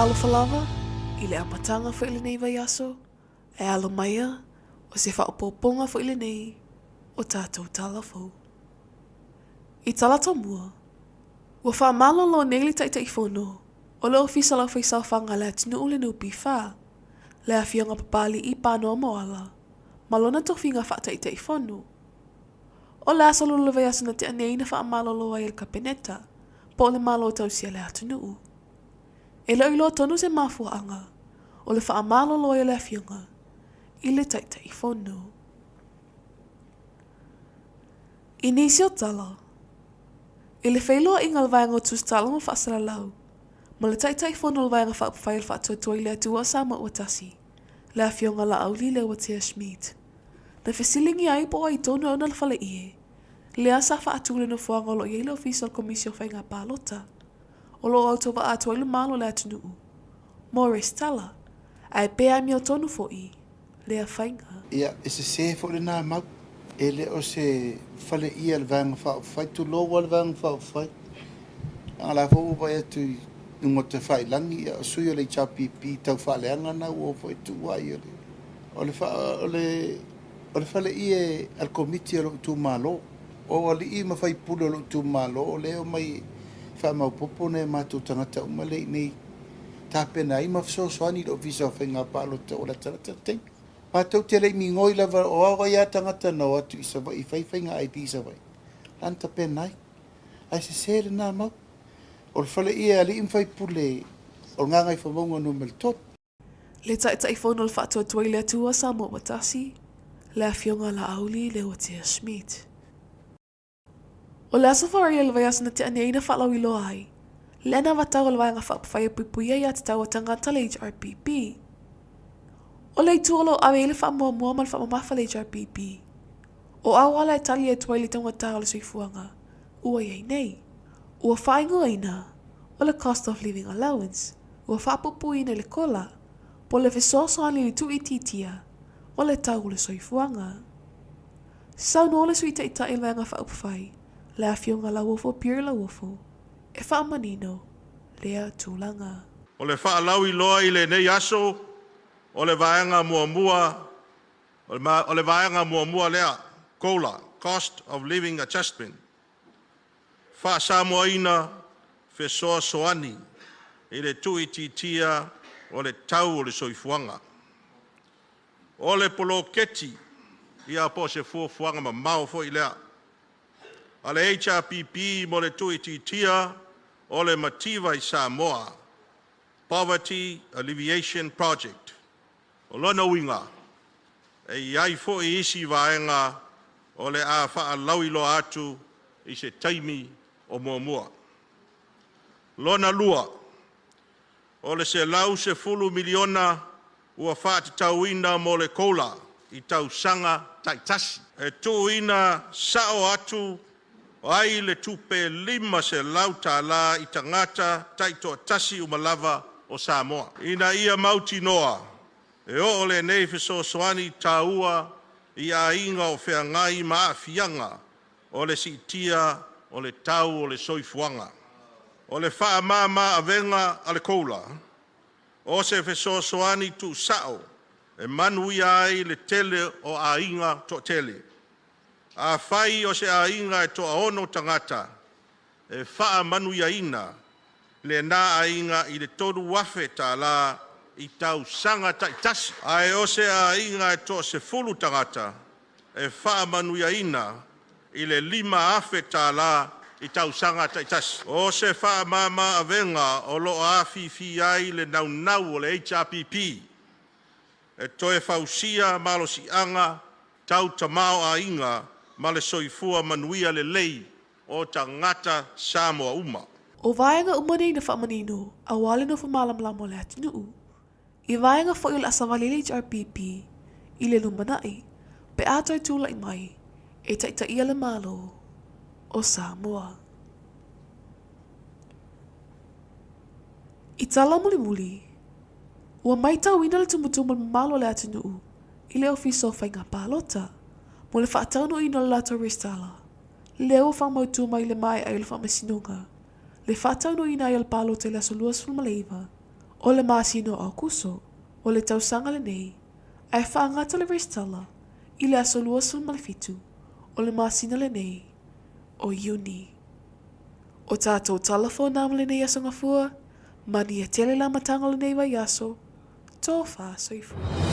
Talofa lava, i le amataga foi o lenei vaiaso, e alo maia o se faaopoopoga foi lenei o tatou tala fou. I Talata mua, ua faamalolo nei le Taitaifono o le Ofisa o le Aufaisaofaga a le Atunuu le NPF, le Afioga Papali'i Panoa Moala, ma lona tofiga faa-Taitaifono. O le aso lua o le vaiaso na tea nei na faamalolo ai e le Kapeneta po o le Malo Tausi a le Atunuu. E le o iloa tonu se mafuaaga o le faamalolo ai o le Afioga i le Taitaifono. I nisi o tala, i le feiloaiga a le Vaega o Tusitala ma Faasalalau ma le Taitaifono o le Vaega Faaupufai o le Faatuatua i le Atua o Samoa ua Tasi, le Afioga Laauli Leuatea Schmidt, na fesiligia ai po o ai tonu e ona le faleie lea sa faatu i le nofoaga o lo o i ai le Ofisa o le Komisi o Faiga Palota o lo o autovaa atu ai le malo o le atunuu mo resitala, ae pe amiotonu foi lea faiga. Ia, e sese foi lena mau. E le o se faleie a le Vaega Faaupufai, tulou lava le Vaega Faaupufai. Leaga o la foi ua vaai atu i luga o tafailagi, ia o sui o le HRPP tau faaleaga na ua oo foi tuu ai o le, o le, o le, o le faleie a le Komiti a lou itumalo. O alii ma faipule o lou itumalo o lea e omai e faamaopoopo nai o matou tagata uma lea i inei tapena ai ma fesoasoani i le Ofisa o Faiga Palota ua latalata le taimi. Matou te le i migoi lava o ai lava tagata na o atu i Savaii e fai faiga ID i Savaii, la na tapena ai. Ae sese lena mau. O le fale ia e alii ma faipule o le Gagaifomauga Nu.3. Le Taitaifono o le Faatuatua i le Atua Samoa ua Tasi, le Afioga Laauli Leuatea Schmidt. O le Aso Faraile o le vaiaso na tea nei na faalauiloa ai le anavatau a le Vaega Faaupufai e Puipuia Aia Tatau a Tagata le HRPP. O le itu o lo o ave i ai le faamuamua ma le faamamafa a le HRPP, o auala e tali atu ai le taugata o le soifuaga ua i ai nei. Ua faaigoaina o le Cost of Living Allowance, ua faapuupuuina i le kola, po o le fesoasoani i le tuuitiitia o le tau o le soifuaga. Saunoa le Sui Taitai o le Vaega Faaupufai, le Afioga Lauofo Pierre Lauofo, e faamanino lea tulaga. O le faalauiloa i lenei aso, o le vaega muamua, o le vaega muamua lea, COLA, Cost of Living Adjustment, faa-Samoaina fesoasoani i le tuuitiitia o le tau o le soifuaga. O le poloketi, ia po o se fuafuaga mamao foi lea a le HRPP mo le tuuitiitia o le mativa i Samoa, Poverty Alleviation Project. O lona uiga, e i ai foi isi vaega o le a faalauiloa atu i se taimi o muamua. Lona lua, o le $110 miliona ua faatatauina mo le COLA i tausaga taitasi. E tuuina sao atu ai le tupe $500 i tagata taitoatasi uma lava o Samoa, ina ia mautinoa e oo lenei fesoasoani taua i aiga o feagai ma aafiaga o le siitia o le tau o le soifuaga. O le faamama avega a le COLA, o se fesoasoani tuusao e manuia ai le tele o aiga toatele. Afai o se aiga e toaono tagata, e faamanuiaina lena aiga i le $3,000 i tausaga taitasi, ae o se aiga e toasefulu tagata, e faamanuiaina i le $5,000 i tausaga taitasi. O se faamama avega o lo o afifi ai le naunau o le HRPP e toe fausia malosiaga tau tamaoaiga ma le soifua manuia lelei o tagata Samoa uma. O vaega uma nei na faamanino aua le nofo malamalama o le atunuu. I vaega foi o le a savali ai le HRPP i le lumanai pe a toe tulai mai e taitaia le Malo o Samoa. I tala mulimuli, ua maitauina le tumutumu o le mamalu o le atunuu i le Ofisa o Faiga Palota mo le faataunuuina o le latou resitala, lea ua faamautu mai i le maea ai o le faamasinoga le faataunuuina ai o le palota i le aso 29. O le masina o Aokuso o le tausaga lenei, ae faagata le resitala i le aso 27 o le masina lenei o Iuni. O tātou tala fōnā mo lenei aso Gafua, manuia tele le amataga o lenei vaiaso, tofa soifua.